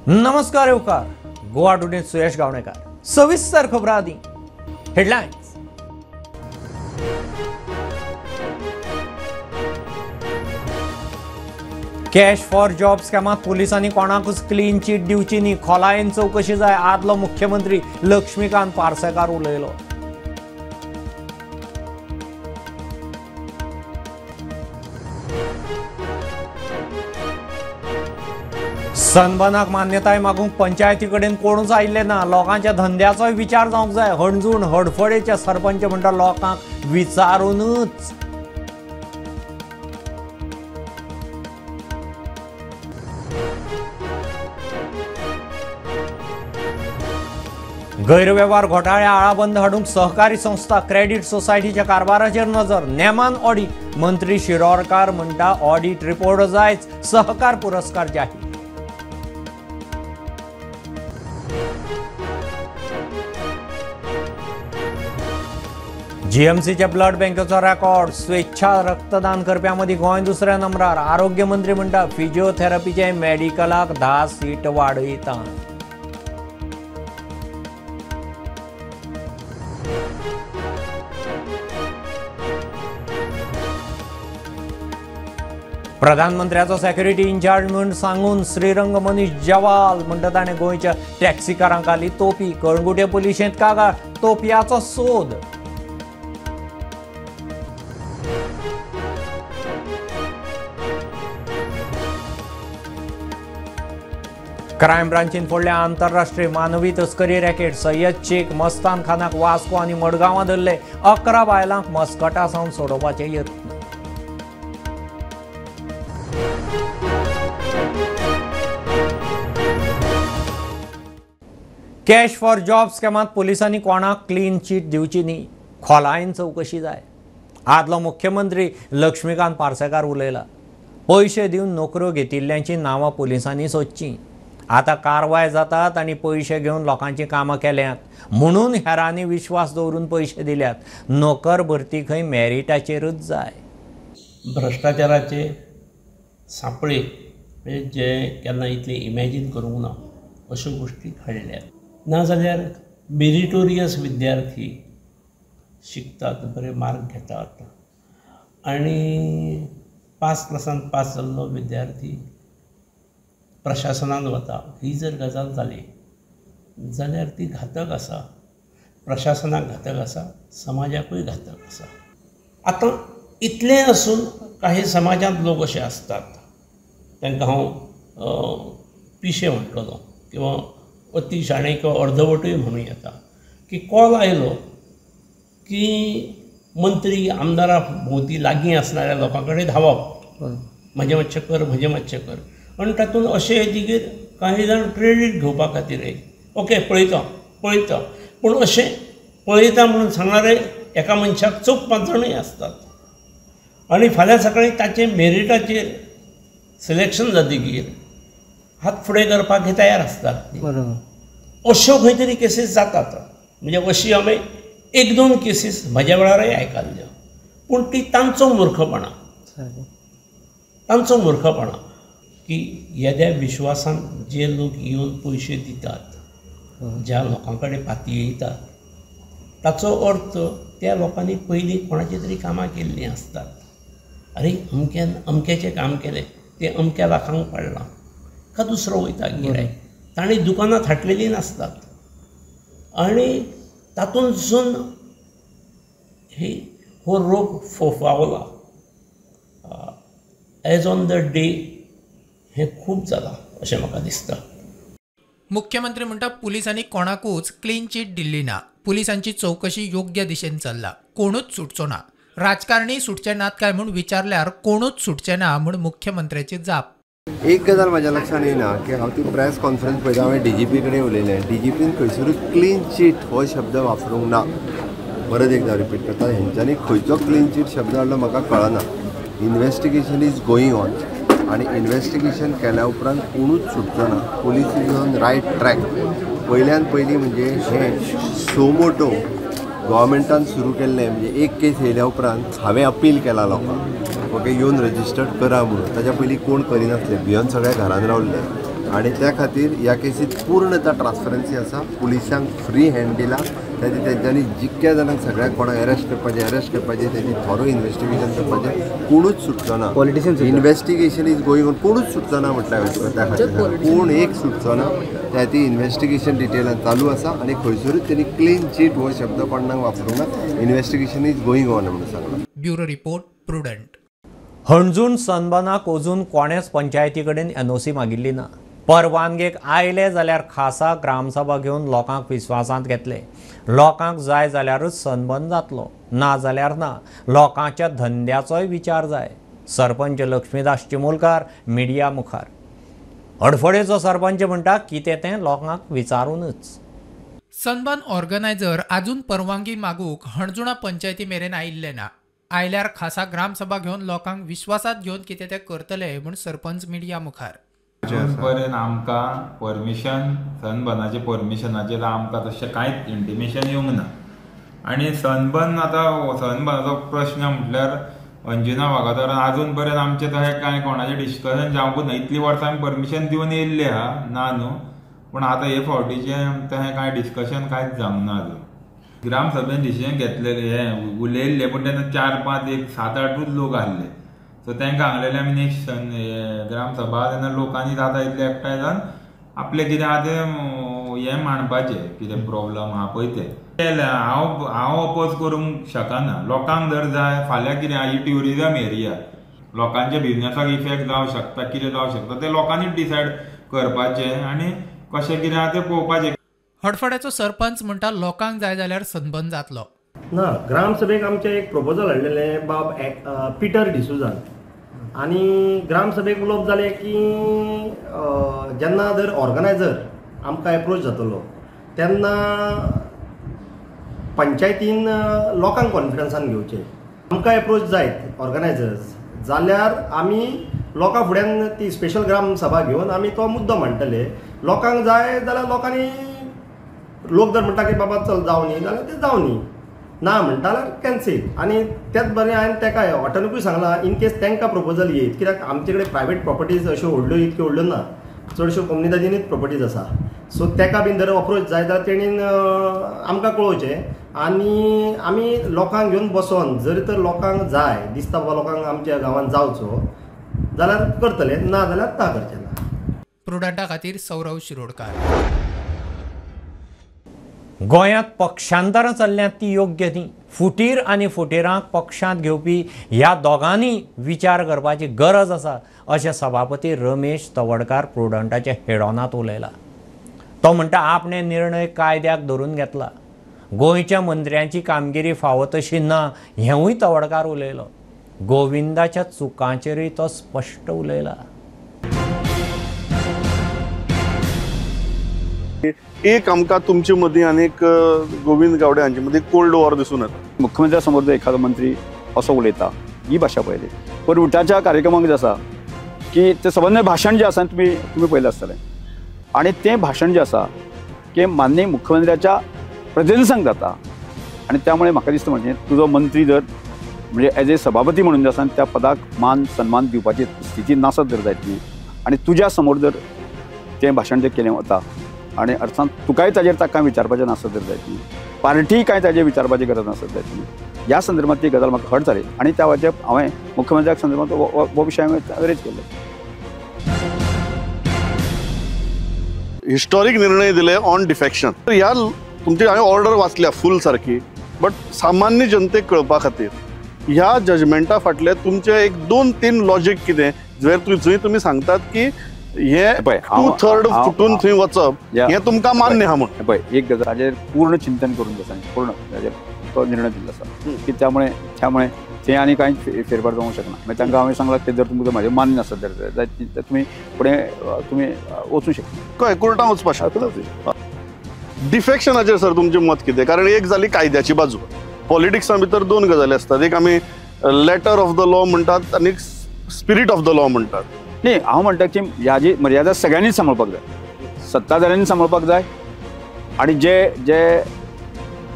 नमस्कार येवकार गोवा टुडे सुयश गावणेकर। सविस्तर खबरां आदी हेडलायन्स। कॅश फॉर जॉब स्कॅमात पोलिसांनी कोणाकूच क्लीन चीट दिवची न्ही, खोलायेन चवकशी जाय, आदलो मुख्यमंत्री लक्ष्मीकांत पार्सेकार उलयलो। सनबर्नाक मान्यताय मागूंक पंचायती कडेन कोणूच आयिल्ले ना, लोकांच्या धंद्याचोय विचार जावंक जाय। हणजूण हडफडेचे सरपंच म्हणटा लोकांक विचारूनच। गैरवेव्हार घोटाळे आळाबंद हाडूंक सहकारी संस्था क्रेडीट सोसायटीच्या कारभाराचेर नजर, नेमान ऑडिट। मंत्री शिरोडकार म्हणटा ऑडिट रिपोर्ट जायच, सहकार पुरस्कार जाहीर। जीएमसीच्या ब्लड बँकेचो रेकॉर्ड, स्वेच्छा रक्तदान करप्यां मदीं गोंय दुसऱ्या नंबरार। आरोग्य मंत्री म्हणटा फिजिओथेरपीचे मेडिकलाक 10 सीट वाडयता। प्रधानमंत्र्याचो सेक्युरिटी इन्चार्ज म्हूण सांगून श्रीरंग मनीष जवाल म्हणटा ताणें गोंयच्या टॅक्सीकारांक घाली तोपी। कळंगुटे पुलिशेंत कागाळ, तोपयाचो सोद। क्रायम ब्रांचीन फोडल्या आंतरराष्ट्रीय मानवी तस्करी रॅकेट। सय्यद शेख मस्तान खानाक वास्को आनी मडगांवां धरले। 11 बायलांक मस्कटा सावन सोडोवपाचे यत्न। कॅश फॉर जॉब स्कॅमात पोलिसांनी कोणाक क्लीन चीट दिवची न्ही, खोलायेन चवकशी जाय, आदलो मुख्यमंत्री लक्ष्मीकांत पार्सेकार उलयला। पयशे दिवन नोकऱ्यो घेतिल्ल्यांची नांवां पोलिसांनी सोदचीं। आतां कारवाय जातात आनी पयशे घेवन लोकांची कामां केल्यात म्हणून हेरांनी विश्वास दवरून पयशे दिल्यात। नोकर भरती खंय मेरिटाचेरूच जाय। भ्रश्टाचाराचे सांपळे म्हणजे जे केन्ना इतले इमॅजीन करूंक ना अश्यो गोश्टी घडल्यात। नाजाल्यार मेरिटोरियस विद्यार्थी शिकतात, बरे मार्क घेतात आनी पास क्लासान पास जाल्लो विद्यार्थी प्रशासनान वता। ही जर गजाल जाली जाल्यार ती घातक आसा, प्रशासनाक घातक आसा, समाजाकूय घातक आसा। आतां इतलें आसून काही समाजांत लोक अशे आसतात तांकां हांव पिशे म्हणटलो किंवा अति शाणे किंवा अर्धवटूय म्हणूं येता की कॉल आयलो की मंत्री आमदारा भोंवती लागीं आसणाऱ्या लोकां कडेन धांवप, म्हजें मातशें कर, म्हजें मातशें कर। आनी तातूंत अशें येतकीर कांय जाण क्रेडीट घेवपा खातीर ओके पळयता पळयता, पूण अशें पळयता म्हणून सांगणारे एका मनशाक 4-5 जाणूय आसतात आनी फाल्यां सकाळीं ताचें मेरिटाचेर सिलेक्शन जातकीर हात फुडें करपाक हे तयार आसतात। बरोबर अश्यो खंय तरी केसीस जातात। म्हणजे अशी हांवें 1-2 केसीस म्हज्या वेळारय आयकल्ल्यो, पूण ती तांचो मूर्खपणा, तांचो मूर्खपणा की येद्या विश्वासान जे लोक येवन पयशे दितात, ज्या लोकां कडेन पातयेतात, ताचो अर्थ त्या लोकांनी पयलीं कोणाची तरी कामां केल्लीं आसतात। अरे अमक्यान अमक्याचें काम केलें, तें अमक्या लाखांक पडलां, का दुसरो वयता गिरायक, ताणें दुकानां थाटलेलीं नासतात आनी तातूंतसून हे हो रोग फोफावला। एज ऑन the day हें खूब जालां अशें म्हाका दिसता। मुख्यमंत्री म्हणटा पुलिसांनी कोणाकूच क्लीन चीट दिल्ली ना, पुलिसांची चवकशी योग्य दिशेन चल्ला, कोणूच सुटचो ना। राजकारणी सुटचे नात काय म्हूण विचारल्यार कोणूच सुटचे ना म्हूण मुख्यमंत्र्याची जाप। एक गजाल म्हाज्या लक्षांत येना की हांव ती प्रेस कॉन्फरन्स पळयता, हांवें डीजीपी कडेन उलयलें, डीजीपीन खंयसरूच क्लीन चीट हो शब्द वापरूंक ना। परत एकदा रिपीट करता, हेंच्यांनी खंयचो क्लीन चीट शब्द हाडलो म्हाका कळना। इन्वेस्टिगेशन is going on आनी इन्वेस्टिगेशन केल्या उपरांत कोणूच सुटचो ना। Police is on right track. पयल्यान पयलीं म्हणजे हें सोमोटो गव्हर्मेंटान सुरू केल्लें, म्हणजे एक केस येयल्या उपरांत हांवें अपील केला लोकांक, ओके येवन रजिस्टर्ड करा म्हणून। ताच्या पयलीं कोण करिनासले, भियोन सगळ्या घरान रावल्ले। आनी त्या खातीर ह्या केसीत पूर्णता ट्रान्सपरन्सी आसा. पुलिसांक फ्री हँड दिला, ताची तेंच्यांनी जितक्या जाणांक सगळ्यांक कोणाक अरेस्ट करपाचें तेजी थोरो इन्वेस्टिगेशन करपाचें. कोणूच सुटचो ना, इन्वेस्टिगेशन is going on, कोणूच सुटचो ना म्हटल्यार हांवें तुका त्या खातीर कोण एक सुटचो ना. त्या खातीर इन्वेस्टिगेशन डिटेलान चालू आसा आनी खंयसरूच तेणी क्लीन चीट हो शब्द कोणाक वापरूंक ना. इन्वेस्टिगेशन is going on म्हणून सांगलां. Bureau report, Prudent. Anjuna सनबर्नाक अजून कोणेच पंचायती कडेन एनओसी मागिल्ली ना. परवानगेक आयले जाल्यार खासा ग्रामसभा घेवन लोकांक विस्वासांत घेतले. लोकांक जाय जाल्यारूच सनबर्न जातलो, ना जाल्यार ना. लोकांच्या धंद्याचोय विचार जाय. सरपंच लक्ष्मीदास चिमुलकार मिडिया मुखार. हडफडेचो सरपंच म्हणटा कितें तें लोकांक विचारूनच. सनबर्न ऑर्गनायझर अजून परवानगी मागूंक हणजुणा पंचायती मेरेन आयिल्ले ना. आयल्यार खासा ग्रामसभा घेवन लोकांक विश्वासात घेवन कितें तें करतले म्हूण सरपंच मिडिया मुखार. अजून पर्यंत आमकां परमिशन सनबर्नाचे परमिशनाचेर आमकां तशें कांयच इंटिमेशन येवंक ना. आनी सनबर्न आतां सनबर्नाचो प्रश्न म्हटल्यार अंजुना वागातोरान अजून पर्यंत आमचें तशें कांय कोणाचें डिस्कशन जावंकूच ना. इतलीं वर्सां आमी परमिशन दिवन येयल्लें आहा ना न्हू, पूण आतां हे फावटीचें तशें कांय डिस्कशन कांयच जावंक ना अजून. ग्रामसभेन डिसिजन घेतलेलें हें उलयल्लें, पूण तेन्ना 4, 5, 1, 7, 8 लोक आहले. सो तांकां सांगलेलें आमी नेक्स्ट ग्रामसभा तेन्ना लोकांनी जाता इतले एकठांय जावन आपलें कितें आहा तें हें मांडपाचें, कितें प्रॉब्लम आहा पळय तें. हांव अपोज करूंक शकना. लोकांक जर जाय फाल्यां कितें आहा, ही ट्युरिजम एरिया, लोकांच्या बिजनसाक इफेक्ट जावंक शकता, कितें जावंक शकता तें लोकांनीच डिसायड करपाचें आनी कशें कितें आहा तें पळोवपाचें. हडफड्याचो सरपंच म्हणटा लोकांक जाय जाल्यार सनबर्न जातलो. ना, ग्रामसभेक आमचें एक प्रपोजल हाडलेलें बाब पिटर डिसुजान, आनी ग्रामसभेक उलोवप जालें की जेन्ना जर ऑर्गनायझर आमकां एप्रोच जातलो तेन्ना पंचायतीन लोकांक कॉन्फिडन्सान घेवचें. आमकां एप्रोच जायत ऑर्गनायझर्स जाल्यार आमी लोकां फुड्यान ती स्पेशल ग्रामसभा घेवन आमी तो मुद्दो मांडटले. लोकांक जाय जाल्यार लोकांनी, लोक जर म्हणटा की बाबा चल जावनी जाल्यार तें जावनी, ना म्हणटा जाल्यार कॅन्सील. आनी तेच बरें हांवें तेका हॉटेलकूय सांगलां इन केस तांकां प्रपोजल येयत, कित्याक आमचे कडेन प्रायवेट प्रॉपर्टीज अश्यो व्हडल्यो इतक्यो व्हडल्यो ना, चडश्यो कोमुनिदादीनीच प्रॉपर्टीज आसा. सो तेका बीन जर अप्रोच जाय जाल्यार तेणीन आमकां कळोवचें आनी आमी लोकांक घेवन बसोन जर तर लोकांक जाय दिसता बाबा लोकांक आमच्या गांवांत जावचो जाल्यार करतले, ना जाल्यार ना करचें ना. प्रुडंटा खातीर सौरव शिरोडकार. गोंयांत पक्षांतरां चल्ल्यांत ती योग्य न्ही. फुटीर आनी फुटिरांक पक्षांत घेवपी ह्या दोगांनी विचार करपाची गरज आसा अशें सभापती रमेश तवडकार प्रुडंटाच्या हेडॉनांत उलयला. तो म्हणटा आपणे निर्णय कायद्याक धरून घेतला. गोंयच्या मंत्र्यांची कामगिरी फावो तशी ना हेंवूय तवडकार उलयलो. गोविंदाच्या चुकांचेरूय तो स्पश्ट उलयला. एक आमकां तुमचे मदीं आनी एक गोविंद गावडे हांचे मदीं कोल्ड वॉर दिसून येता. मुख्यमंत्र्या समोर जर एखादो मंत्री असो उलयता ही भाशा पळयली, पण उटाच्या कार्यक्रमाक जे आसा की ते सबंद भाशण जें आसा तुमी पळयलें आसतलें, आनी तें भाशण जें आसा की माननीय मुख्यमंत्र्याच्या प्रेझेन्साक जाता, आनी त्यामुळे म्हाका दिसता म्हणजे तुजो मंत्री जर म्हणजे एज ए सभापती म्हणून जे आसा त्या पदाक मान सन्मान दिवपाची स्थिती नासत जर जायत न्ही, आनी तुज्या समोर जर तें भाशण जें केलें वता आनी अर्थात तुकाय ताजेर ताका विचारपाचें नासत जर जायत न्ही, पार्टी काय ताजेर विचारपाची गरज नासत जायत न्ही, ह्या संदर्भात ती गजाल म्हाका हर्ट जाली आनी त्या वेळाचेर हांवें मुख्यमंत्र्याक संदर्भात हो विशय हांवें रेज केल्लो. हिस्टॉरीक निर्णय दिले ऑन डिफेक्शन. ह्या तुमची हांवें ऑर्डर वाचल्या फूल सारकी, बट सामान्य जनतेक कळपा खातीर ह्या जजमेंटा फाटले तुमचे एक 2-3 लॉजीक कितें जंय तुमी सांगतात की हे 2/3 फुटून थंय वचप हे तुमकां मान्य आहा म्हूण. पळय एक गजाल हाजेर पूर्ण चिंतन करून आसा, पूर्ण हाजेर तो निर्णय दिल्लो आसा की त्यामुळे थंय आनी कांय फेरफार जावंक शकना. मागीर तांकां हांवें सांगलां की जर तुमकां म्हाजें मान्य नासत जाल्यार तुमी फुडें तुमी वचूं शकता, कळ्ळें, कोर्टान वचपाक शकता. डिफेक्शनाचेर सर तुमचें मत कितें? कारण एक जाली कायद्याची बाजू, पॉलिटिक्सां भितर 2 गजाली आसतात, एक आमी लेटर ऑफ the law म्हणटात आनी स्पिरीट ऑफ the law म्हणटात. न्ही, हांव म्हणटा की ह्याजी मर्यादा सगळ्यांनीच सांबाळपाक जाय, सत्ताधाऱ्यांनी सांबाळपाक जाय आनी जे जे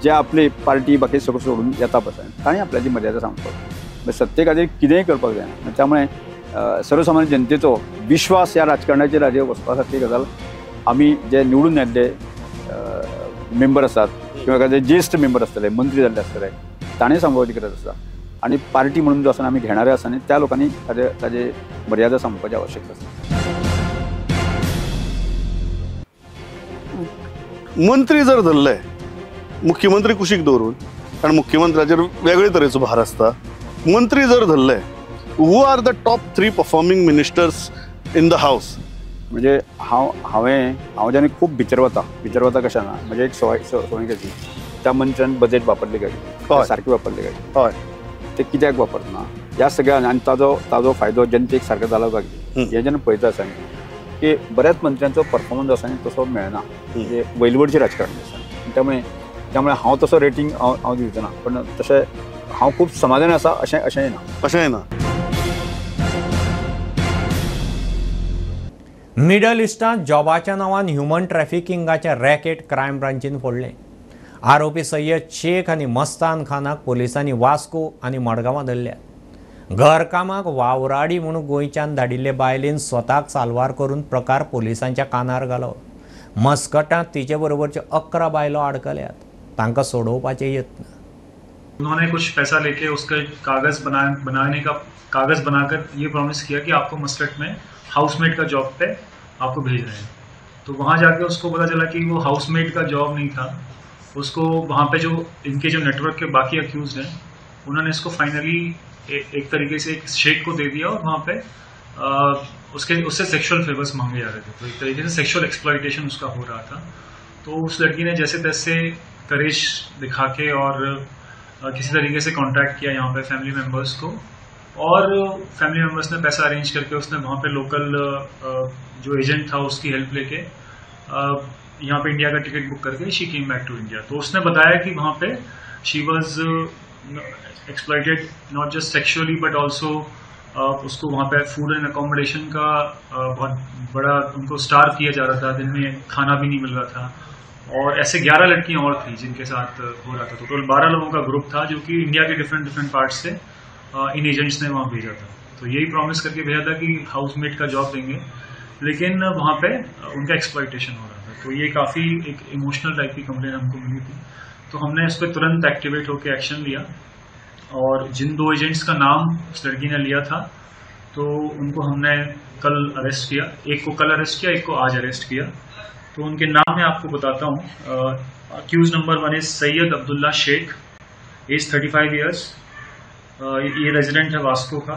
जे आपली पार्टी बाकी सगळं सोडून येता पळय तांणी आपल्याची मर्यादा सांबाळपाक जाय. सत्ते खातीर कितेंय करपाक जायना. त्यामुळे सर्वसामान्य जनतेचो विश्वास ह्या राजकारणाचेर हाजेर वचपा सारकी गजाल आमी जे निवडून आयिल्ले मेंबर आसात किंवा एखादे ज्येश्ठ मेंबर आसतले, मंत्री जाल्ले आसतले, ताणें सांबाळपाची गरज आसा. आनी पार्टी म्हणून जो आसा आमी घेणारे आसा आनी त्या लोकांनी ताजे ताजे मर्यादा सांबाळपाची आवश्यकता आसा. मंत्री जर धरले मुख्यमंत्री कुशीक दवरून, कारण मुख्यमंत्र्याचेर वेगळे तरेचो भार आसता, मंत्री जर धरले who are the top 3 performing ministers in the house? म्हणजे हांव जेन्ना खूब भितर वता, भितर वता कशें ना, म्हणजे एक सवय कशी त्या मंत्र्यान बजेट वापरले काय, सारकें वापरले काय, हय ते कित्याक वापरना, ह्या सगळ्या आनी ताजो ताजो फायदो जनतेक सारको जाला काय हें जेन्ना पळयता आसा की बऱ्याच मंत्र्यांचो परफॉर्मन्स आसा न्ही तसो मेळना, म्हणजे वैलवडचें राजकारण आसा. त्यामुळे त्यामुळे हांव तसो रेटींग हांव दिवचो ना, पण तशें हांव खूब समाधान आसा अशें अशेंय ना, अशेंय ना. मिडल इस्टांत जॉबाच्या नांवान ह्युमन ट्रॅफिकिंगाचें रॅकेट क्रायम ब्रांचीन फोडलें. आरोपी सय्यद शेख आनी मस्तान खानाक पोलिसांनी वास्को आनी मडगांवां धरल्यात. घरकामाक वावराडी म्हूण गोंयच्यान धाडिल्ले बायलेन स्वताक साल्वार करून प्रकार पोलिसांच्या कानार घालो. मस्कटांत तिचे बरोबरच्यो 11 बायलो आडकल्यात, तांकां सोडोवपाचे यत्न. उन्होंने कुछ पैसा लेके उसके कागज़ बनाने का कागज़ बनाकर ये प्रॉमिस किया कि आपको मस्कट में हाउसमेट का जॉब पे आपको भेज रहे हैं. तो वहाँ जाके उसको पता चला कि वो हाउसमेट का जॉब नहीं था, उसको वहाँ पे जो इनके जो नेटवर्क के बाकी अक्यूज़ हैं उन्होंने इसको फाइनली एक तरीके से एक शेख को दे दिया और वहाँ पे उसके उससे सेक्सुअल फेवर्स मांगे जा रहे थे. तो एक तरीके से सेक्सुअल एक्सप्लॉयटेशन उसका हो रहा था. तो उस लड़की ने जैसे तैसे करेज दिखा के और किसी तरीके से कॉन्टैक्ट किया यहाँ पे फैमिली मेम्बर्स को, और फैमिली मेम्बर्स ने पैसा अरेंज करके उसने वहाँ पे लोकल जो एजेंट था उसकी हेल्प लेके यहाँ पे इंडिया का टिकट बुक करके she came back to India. तो उसने बताया कि वहाँ pay she was exploited not just sexually but also उसको वहाँ पे फूड एंड अकोमोडेशन का बहुत बड़ा उनको स्टार्व किया जा रहा था, दिन में खाना भी नहीं मिल रहा था. और ऐसे 11 लड़कियाँ और थी जिनके साथ हो रहा था. तो टोटल 12 लोगों का ग्रुप था जो कि India K different different parts Se in agents ने वहाँ भेजा था. तो यही प्रॉमिस करके भेजा था कि हाउसमेट का जॉब देंगे, लेकिन वहाँ पे उनका एक्सप्लॉयटेशन हो रहा था. तो ये काफ़ी एक इमोशनल टाइप की कंप्लेन हमको मिली थी. तो हमने इस पर तुरंत एक्टिवेट होकर एक्शन लिया और जिन 2 एजेंट्स का नाम उस लड़की ने लिया था तो उनको हमने कल अरेस्ट किया. एक को कल अरेस्ट किया, एक को आज अरेस्ट किया. तो उनके नाम मैं आपको बताता हूँ. Accused number 1 is Syed Abdullah Sheikh, age 35 years, ये रेजिडेंट है वास्को का.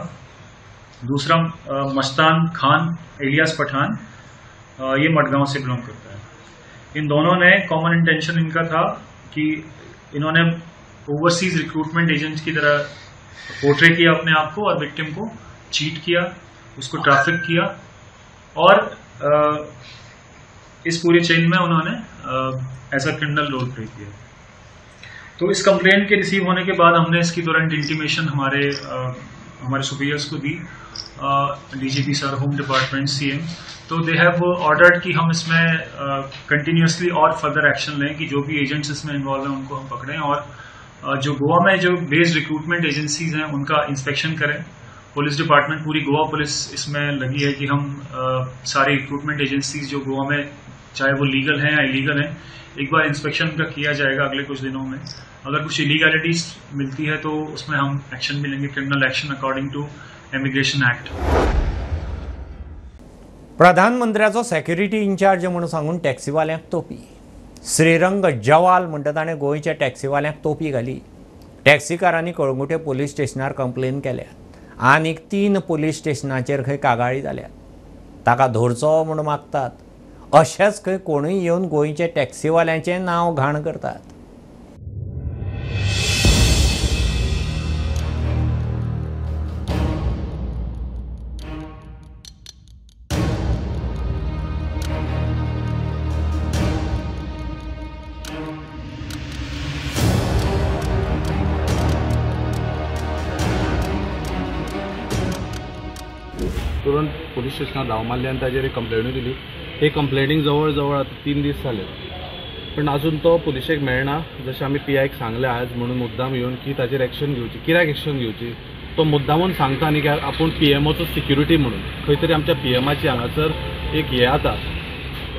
दूसरा मस्तान खान एलियास पठान, ये मडगांव से बिलोंग करता है. इन दोनों ने कॉमन इंटेंशन इनका था कि इन्होंने ओवरसीज रिक्रूटमेंट एजेंट्स की तरह पोर्ट्रे किया अपने आप को और विक्टिम को चीट किया, उसको ट्रैफिक किया और इस पूरे चेन में उन्होंने as a criminal role play किया. तो इस कंप्लेंट के रिसीव होने के बाद हमने इसकी तुरंत इंटीमेशन हमारे सुपीरियर्स को दी, DGP sir, home department, CM. तो they have ordered कि हम इसमें कंटिन्यूसली और फर्दर एक्शन लें कि जो भी एजेंट्स इसमें इन्वॉल्व हैं उनको हम पकड़ें और जो गोवा में जो बेस्ड रिक्रूटमेंट एजेंसीज हैं उनका इंस्पेक्शन करें. पुलिस डिपार्टमेंट, पूरी गोवा पुलिस इसमें लगी है कि हम सारे रिक्रूटमेंट एजेंसीज जो गोवा में, चाहे वो लीगल हैं या इलीगल हैं, एक बार इंस्पेक्शन का किया जाएगा अगले कुछ दिनों में. अगर कुछ इलीगैलिटीज मिलती है तो उसमें हम एक्शन भी लेंगे, criminal action according to immigration act. प्रधानमंत्र्याचो security in charge म्हणून सांगून टॅक्सीवाल्यांक तोपी. श्रीरंग जवाल म्हणटा ताणें गोंयच्या टॅक्सीवाल्यांक तोपी घाली. टॅक्सीकारांनी कळंगुटे पोलीस स्टेशनार कंप्लेन केल्या. आनीक 3 पोलीस स्टेशनाचेर खंय कागाळी जाल्यात. ताका धरचो म्हूण मागतात. अशेंच खंय कोणूय येवन गोंयच्या टॅक्सीवाल्यांचें नांव घाण करतात. तुरंत पुलीस स्टेशनार धांव मारली आनी ताजेर एक कंप्लेनूय दिली. हे कंप्लेनीक जवळ जवळ आतां 3 दीस जाले, पण अजून तो पुलिशेक मेळना. जशें आमी पी आयक सांगलें आज म्हणून मुद्दाम येवन की ताजेर एक्शन घेवची. कित्याक एक्शन घेवची? तो मुद्दामून सांगता न्ही की आपूण पीएमओचो सिक्युरिटी म्हणून. खंय तरी आमच्या पीएमाची हांगासर एक हें जाता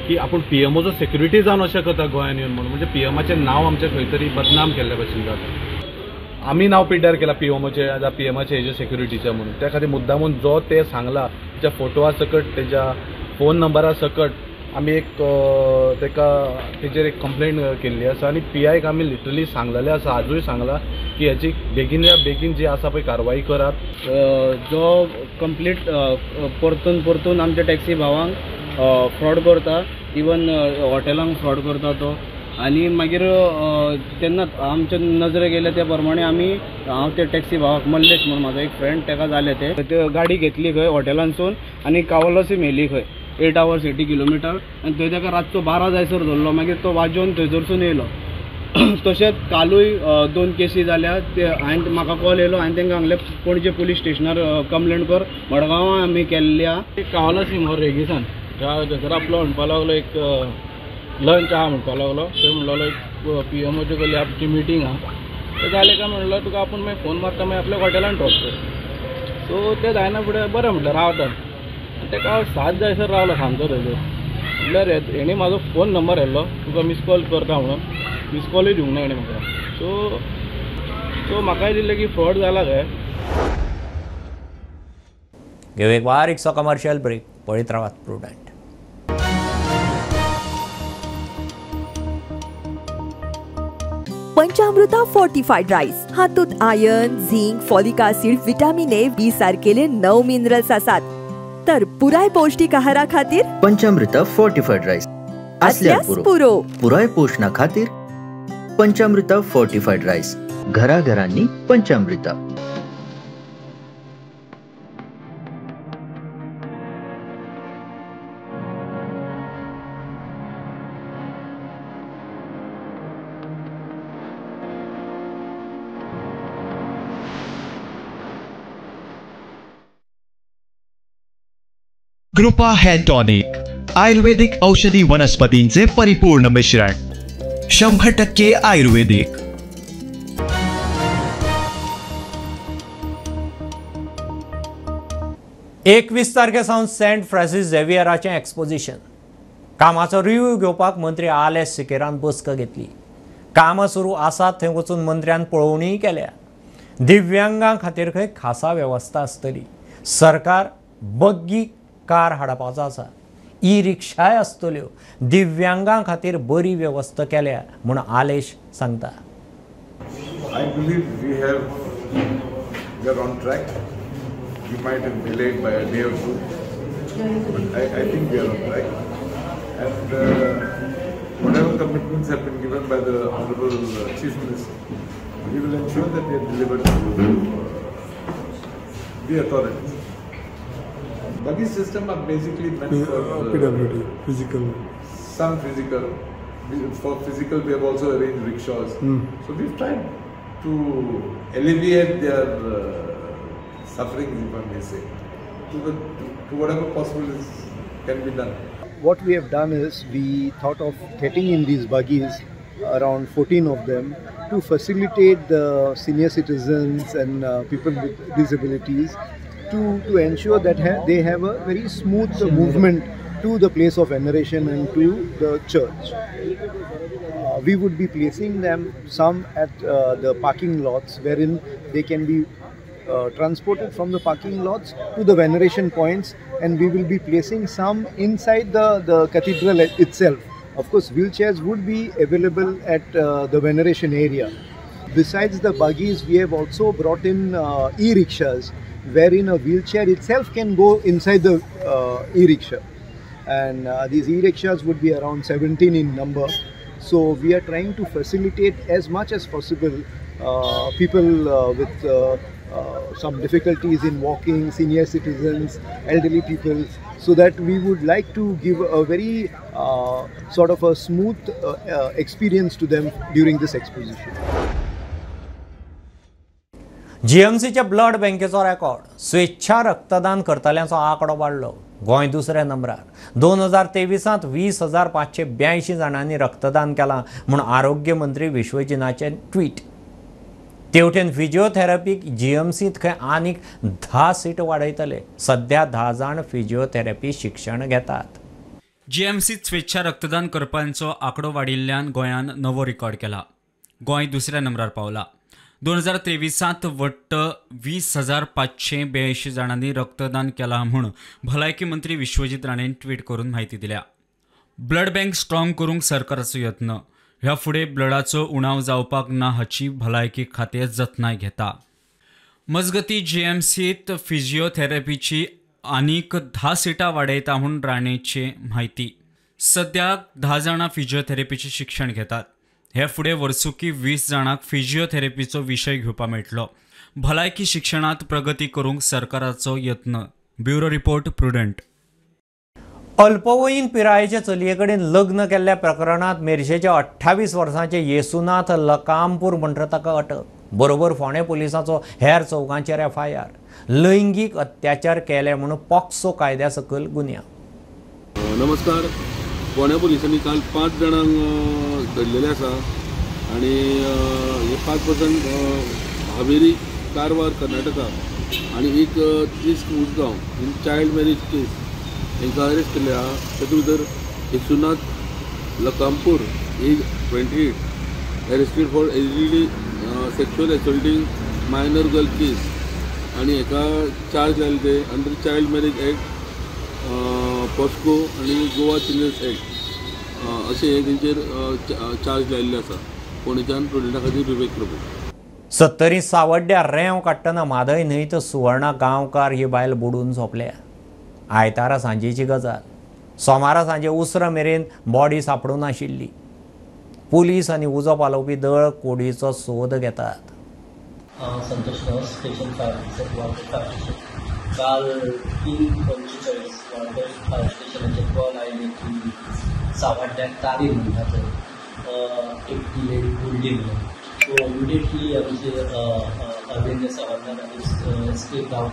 की आपूण पीएमओचो सिक्युरिटी जावन अशें करता गोंयान येवन म्हणून, म्हणजे पीएमाचें नांव आमचें खंय तरी बदनाम केल्ले भशेन जाता. आमी नांव पिड्ड्यार केलां पीएमओचें जावं पीएमाचें हेजें सिक्युरिटीचें म्हणून. त्या खातीर मुद्दामून जो ते सांगला तेच्या फोटोआ सकट तेज्या फोन नंबरा सकट आमी एक ताका तेजेर एक कंप्लेन केल्ली आसा आनी पीआयक आमी लिटरली सांगलेलें आसा, आजूय सांगलां की हेची बेगीन बेगीन जी आसा पळय कारवाई करात. जो कंप्लीट परतून परतून आमच्या टॅक्सी भावांक फ्रॉड करता, इवन हॉटेलांक फ्रॉड करता तो. आनी मागीर तेन्ना आमच्या नजरे गेले त्या प्रमाणे आमी हांव त्या टॅक्सी भावाक मल्लेश म्हणून म्हाजो एक फ्रेंड ताका जालें तें गाडी घेतली खंय हॉटेलांसून आनी कावलसीम व्हेली खंय 8 hours 80 kilometre आनी थंय ताका रातचो 12 जायसर धरलो. मागीर तो वाजोवन थंयसरसून येयलो. तशेंच कालूय 2 केसी जाल्या. ते हांवें म्हाका कॉल येयलो, हांवें तांकां सांगलें पणजे पुलीस स्टेशनार कंप्लेन कर, मडगांवां आमी केल्ली आहा. कावलासीम हो रेगिसान थंयसर आपलो म्हणपा लागलो एक लंच आहा म्हणपा लागलो. थंय म्हणलो एक पीएमओचे कडली आमची मिटींग आहा. तें जालें काय म्हणलो तुका आपूण मागीर फोन मारता, मागीर आपल्या हॉटेलान ड्रॉप कर. सो तें जायना फुडें बरें म्हटलें रावता. ताका हांव 7 जायसर रावलो सामको थंयसर. म्हणल्यार हेणी म्हाजो फोन नंबर येयल्लो तुका मिस कॉल करता म्हणून, मिस कॉलूय दिवंक ना हेणें म्हाका. सो सो म्हाकाय दिसलें की फ्रॉड जाला काय. घेऊ एक बारीकसो कमर्शियल ब्रेक, पळयत रावात प्रुडंट. पंचामृता फोर्टिफाईड राईस हातूंत iron, zinc, folic acid, vitamin A, B सारकेले 9 minerals आसात. तर पुराय पौष्टिक आहारा खातीर पंचामृता फोर्टिफाईड राईस असल्यार पुरो. पुराय पोषणा खातीर पंचामृता फोर्टिफाईड राईस, घराघरांनी पंचामृता. कृपा हेअर टॉनिक, आयुर्वेदिक औषधी वनस्पतींचे परिपूर्ण मिश्रण, 100% आयुर्वेदिक. एकवीस तारखे सावन सेंट फ्रांसीस झेवियराचें एक्सपोजिशन. कामाचो रिव्यू घेवपाक मंत्री आलेस सिकेरान बसका घेतली. कामां सुरू आसात थंय वचून मंत्र्यान पळोवणीय केल्या. दिव्यांगां खातीर खंय खासा वेवस्था आसतली. सरकार बग्गी कार हाडपाचो आसा, ई रिक्षाय आसतल्यो. दिव्यांगां खातीर बरी वेवस्था केल्या म्हूण आलेश सांगता. I believe we are on track. We might have delayed by a day or two, but I think we are on track. And whatever commitments have been given by the Honorable Chief Minister, we will ensure that they are delivered to the authorities. Buggy system are basically meant for PWD, physical. Some physical. For physical, we have also arranged rickshaws. So we've tried to alleviate their sufferings, if I may say, to whatever possible is, can be done. What we have done is we thought of getting in these buggies, around 14 of them, to facilitate the senior citizens and people with disabilities to ensure that they have a very smooth movement to the place of veneration and to the church. We would be placing them some at the parking lots, wherein they can be transported from the parking lots to the veneration points, and we will be placing some inside the cathedral itself. Of course, wheelchairs would be available at the veneration area. Besides the buggies, we have also brought in e-rickshaws, wherein a wheelchair itself can go inside the e-rickshaw. And these e-rickshaws would be around 17 in number. So we are trying to facilitate as much as possible people with some difficulties in walking, senior citizens, elderly people, so that we would like to give a very sort of a smooth experience to them during this exposition. जीएमसीच्या blood बँकेचो record, स्वेच्छा रक्तदान करतल्यांचो आंकडो वाडलो. गोंय दुसऱ्या नंबरार. 2023 20,582 जाणांनी रक्तदान केलां म्हूण आरोग्य मंत्री विश्वजीनाचें ट्वीट. तेवटेन फिजिओथेरपीक जीएमसींत खंय आनीक 10 सीट वाडयतले. सध्या 10 जाण फिजिओथेरपी शिक्षण घेतात. जीएमसीत स्वेच्छा रक्तदान करपांचो आंकडो वाडिल्ल्यान गोंयान नवो रिकॉर्ड केला. गोंय दुसऱ्या नंबरार पावला. 2023 वट्ट 20,582 जाणांनी रक्तदान केला म्हूण भलायकी मंत्री विश्वजीत राणेन ट्वीट करून म्हायती दिल्या. ब्लड बँक स्ट्रॉंग करूंक सरकाराचो यत्न. ह्या फुडें ब्लडाचो उणाव जावपाक ना हाची भलायकी खातें जतनाय घेता. मजगती जीएमसीत फिजिओथेरपीची आनीक 10 सिटां वाडयता म्हूण राणेची म्हायती. सद्याक 10 जाणां फिजिओथेरपीचें शिक्षण घेतात. हे फुडें वर्सुकी 20 जाणांक फिजिओथेरपीचो विशय घेवपाक मेळटलो. भलायकी शिक्षणांत प्रगती करूंक सरकाराचो यत्न. Bureau report, Prudent. अल्पवयीन पिरायेचे चलये कडेन लग्न केल्ल्या प्रकरणांत मेरशेच्या 28 वर्सांचे येसुनाथ लकामपूर म्हणटा ताका अटक. बरोबर फोंडें पुलिसांचो हेर चौगांचेर एफआयआर. लैंगीक अत्याचार केले म्हणून पॉक्सो कायद्या सकयल गुन्यांव. नमस्कार. फोंड्या पुलिसांनी काल 5 जाणांक धरलेले आसा आनी हे 5 पर्सन हावेरी, कारवार, कर्नाटका आनी एक 30 Usgao in child marriage case हांकां अरेस्ट केल्ले आहा. तातूंत भितर Yesunath Lakampur age 28 arrested for allegedly sexual assaulting minor girl case आनी हाका चार्ज लायले ते under child marriage act, POCSO आनी गोवा चिल्ड्रन्स एक्ट अशें हे तेंचेर चार्ज लायिल्ले आसा. फोंडेच्यान प्रुडंटा खातीर विवेक प्रभू. सत्तरी सावड्ड्या रेंव काडटना म्हादय न्हंयत सुवर्णा गांवकार ही बायल बुडून सोंपल्या. आयतारा सांजेची गजाल. सोमारा सांजे उसरां मेरेन बॉडी सांपडून आशिल्ली. पुलीस आनी उजो पालोवपी दळ कुडीचो सोद घेतात. Santosh Gawas, station fire officer, Valpoi fire station. काल 3:45 वाळपय फायर स्टेशनाचेर कॉल आयले की सावड्ड्याक तारी म्हणटा थंय एक लेडी बुडली म्हणून. सो इमिडिएटली आमचे अरविंद हवालदार आनी एस के गांव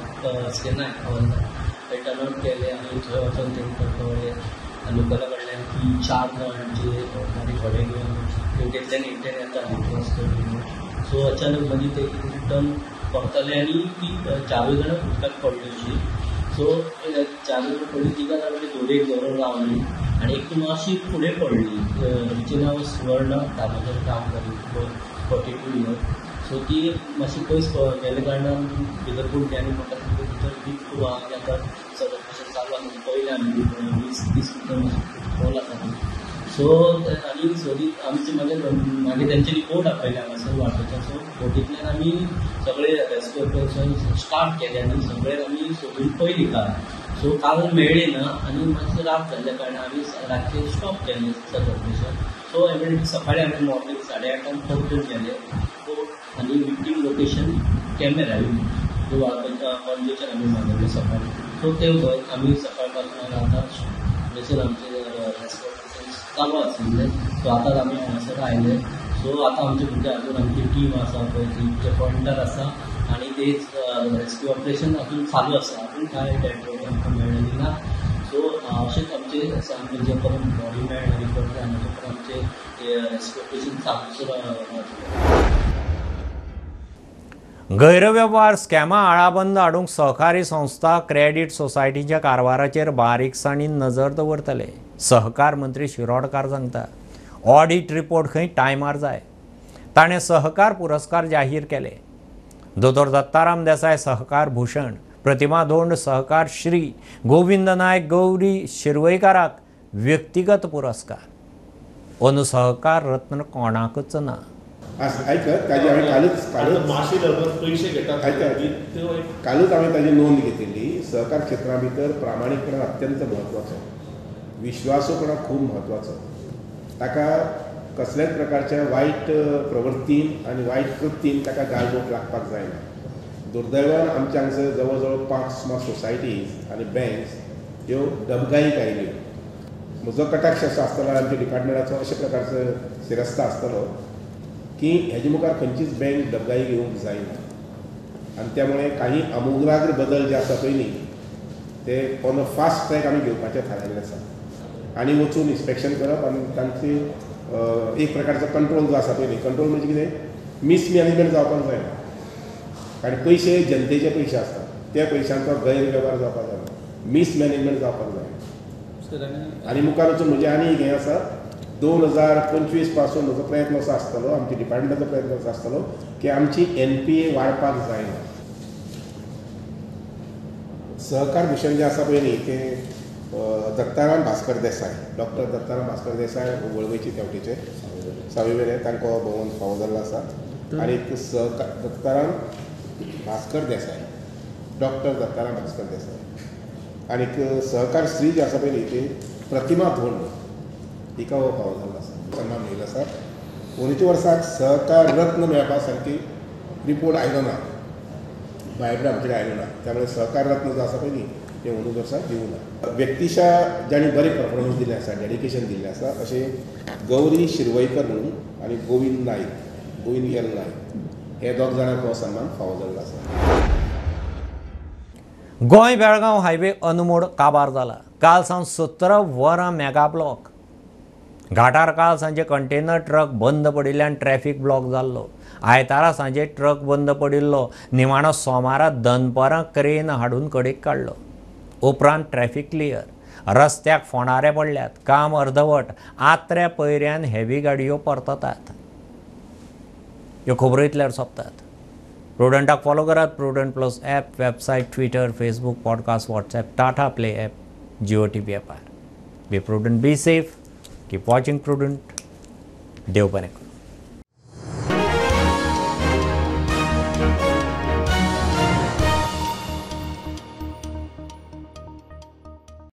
एस के नायक हवालदार हे टर्न आउट केले आनी थंय वचोन तांकां कळ्ळें लोकला कडल्यान की 4 जाण जे गाडी घोडे घेवन हेवटेंतल्यान हेवटेन येताले क्रॉस करून म्हणून. सो अचानक मदीं ते कितें टर्न करताले आनी ती 4 जाणां उदकांत पडली अशी. सो 4 जाणां पडली, तिगां जाणां दोरयेक धरून रावली आनी एक मातशी फुडें पडली. तिचें नांव सुवर्ण दामोदर गांवकर, 42 इयर. सो ती मातशी पयस गेल्या कारणान भितर बुडली आनी म्हाका भितर डीप खूब आहा आनी आतां सगळें कशें चालू आसा पळयलें आमी 20-30 मिटर मातशें खोल आसा ती. सो आनी सोदीत आमचे मागीर मागीर तेंच्यांनी बोट आपयली हांगासर वाळपयच्यान. सो बोटींतल्यान आमी सगळे रेस्क्यू ऑपरेशन स्टार्ट केलें आनी सगळे आमी सोदून पयली काल. सो काल मेळ्ळी ना आनी मातशें रात जाल्ल्या कारणान आमी रातचें स्टॉप केलें सर्च ऑपरेशन. सो इमिडिएटली सकाळीं आमी मॉर्निंग 8:30 परतून गेले बोट आनी विक्टीम लोकेशन कॅमेरा जो वाळपयच्या पणजेच्यान आमी मागयल्ले सकाळीं. सो ते आमी सकाळ पासून आतां म्हणसर आमचें रेस्क्यू ऑपरेशन चालू आशिल्लें. सो आतां आमी हांगासर आयले. सो आतां आमचे भुरगे अजून आमची टीम आसा पळय ती पॉयंटार आसा आनी ते रेस्क्यू ऑपरेशन अजून चालू आसा. अजून कांय डेड बॉडी आमकां मेळ्ळेली ना. सो अशेंच आमचे जे पर्यंत बॉडी मेळना रिकवर जायना तो पर्यंत आमचें रेस्क्यू ऑपरेशन चालूच रावतलें. गैरवेव्हार स्कॅमा आळाबंद हाडूंक सहकारी संस्था क्रेडीट सोसायटीच्या कारवाराचेर बारीकसाणीन नजर दवरतले. सहकार मंत्री शिरोडकार सांगता ऑडिट रिपोर्ट खंय टायमार जाय. ताणें सहकार पुरस्कार जाहीर केले. दोतोर दत्ताराम देसाय सहकार भूषण, प्रतिमा धोंड सहकार श्री, गोविंद नायक गौरी शिरवयकाराक व्यक्तिगत पुरस्कार. अंदू सहकार रत्न कोणाकच ना. आयकत ताजी हांवें कालूच कालूच हांवें ताजी नोंद घेतिल्ली. सहकार क्षेत्रा भितर प्रामाणीकपणा अत्यंत म्हत्वाचो, विश्वासूपणा खूब म्हत्वाचो. ताका कसल्याच प्रकारच्या वायट प्रवृत्तीन आनी वायट कृत्तीन ताका गालबोट लागपाक जायना. दुर्दैवान आमच्या हांगसर जवळ जवळ 5 सुमार सोसायटीज आनी बँक्स ह्यो डबघाईक आयल्यो. म्हजो कटाक्ष असो आसतलो आमच्या डिपार्टमेंटाचो अशा प्रकारचो सिरस्ता आसतलो की हेजे मुखार खंयचीच बँक डबघाई घेवंक जायना आनी त्यामुळे काही आमूलाग्र बदल जे आसा पळय न्ही ते ऑन अ फास्ट ट्रॅक आमी घेवपाचें थारायल्लें आसा आनी वचून इन्स्पेक्शन करप आनी तांची एक प्रकारचो कंट्रोल जो आसा पळय न्ही, कंट्रोल म्हणजे कितें, मिसमॅनेजमेंट जावपाक जायना, कारण पयशे जनतेचे पयशे आसतात, त्या पयशांचो गैरवेव्हार जावपाक जायना, मिसमॅनेजमेंट जावपाक जायना. आनी मुखार वचून म्हजें आनी एक हें आसा, 2025 पासून म्हजो प्रयत्न असो आसतलो, आमच्या डिपार्टमेंटाचो प्रयत्न असो आसतलो की आमची NPA वाडपाक जायना. सहकार भूषण जें आसा पळय न्ही तें दत्ताराम भास्कर देसाय, डॉक्टर दत्ताराम भास्कर देसाय वळवयचे तेवटेचे सावयवेरें, तांकां हो भोवमान फावो जाल्लो आसा. आनी सहकार दत्ताराम भास्कर देसाय, डॉक्टर दत्ताराम भास्कर देसाय. आनीक सहकार स्त्री जी आसा पळय न्ही ती प्रतिमा धोंड, हिका हो फावो जाल्लो आसा, सन्मान मेळिल्लो आसा. अंदूच्या वर्साक सहकार रत्न मेळपा सारकी रिपोर्ट आयलो ना, बायोडेटा आमचे कडेन आयलो ना, त्यामुळे सहकार रत्न जो आसा पळय न्ही तें अंदूच्या वर्साक दिवंक ना. व्यक्तिशा जांणी बरें परफॉर्मन्स दिल्लें आसा, डेडिकेशन दिल्लें आसा, अशें गौरी शिरवयकर म्हणून आनी गोविंद नायक, गोविंद एल नायक, हे दोग जाणांक हो सन्मान फावो जाल्लो आसा. गोंय बेळगांव हायवे अनमोड काबार जाला. काल सावन 17 वरां मेगा ब्लॉक. घाटार काल सांजे कंटेनर ट्रक बंद पडिल्ल्यान ट्रॅफिक ब्लॉक जाल्लो. आयतारा सांजे ट्रक बंद पडिल्लो. निमाणो सोमारा दनपरां क्रेन हाडून कडेक काडलो. उपरांत ट्रॅफिक क्लियर. रस्त्याक फोंडारे पडल्यात. काम अर्दवट. आत्र्या पयऱ्यान हेवी गाडयो परततात. ह्यो खबरो इतल्यार सोंपतात. प्रुडंटाक फॉलो करात. Prudent plus app, website, Twitter, Facebook, podcast, WhatsApp, Tata play app, Jio TV ॲपार. Be prudent, be safe, keep watching Prudent. देव बरें करूं.